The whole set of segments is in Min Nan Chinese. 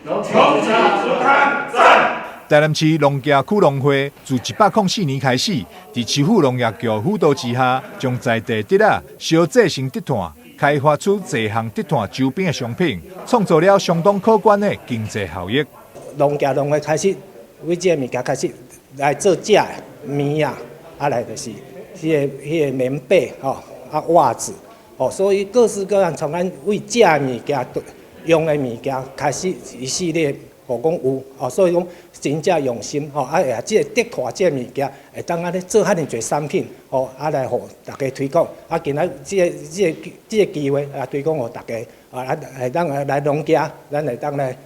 農業竹炭讚。台南市龍崎區農會自104年開始，佇市府農業局輔導之下，將在地竹仔燒製成竹炭，開發出濟項竹炭周邊的商品，創造了相當可觀的經濟效益。龍崎農會開始為這个物件開始來做食的麵啊，啊來就是彼個棉被吼，啊襪子，哦，所以各式各樣從咱為食的物件、用的物件開始一系列。予講有，哦，所以講真正用心，吼，啊，也這個竹炭這个物件，會當按呢做遐爾濟產品，吼，啊來予大家推廣，啊，今仔這個機會啊，推廣予大家，啊，會當來農家，咱會當來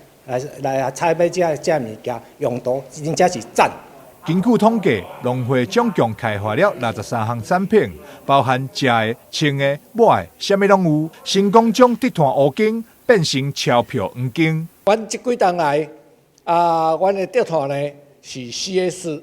採買這個物件，用途真正是讚。根據統計，農會總共開發了63項產品，包含食的、穿的、抹的，啥物攏有，成功將竹炭烏金變成鈔票黃金。阮這幾冬來，啊，阮的竹炭呢是 CES，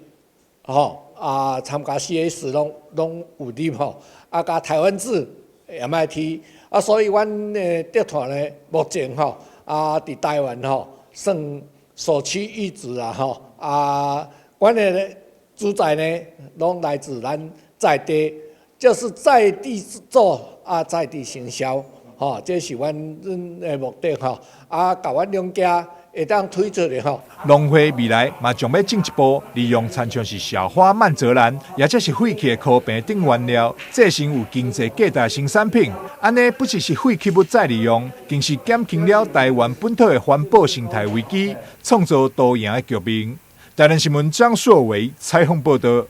吼，啊，參加 CES 攏有入吼，啊，佮台灣製 MIT，啊，所以阮的竹炭呢，目前吼，啊，佇台灣吼，算首屈一指啦吼，啊，阮的主材呢，攏來自咱在地，就是在地做，啊，在地行銷。吼，這是阮的目的吼，啊，共阮兩家會當推出的吼。農會未來嘛將欲進一步利用親像是小花蔓澤蘭，抑者是廢棄的柯棚等原料，製成有經濟價值的新產品。按呢不只是廢棄物再利用，更是減輕了台灣本土的環保生態危機，創造多贏的局面。台南新聞張碩維採訪報導。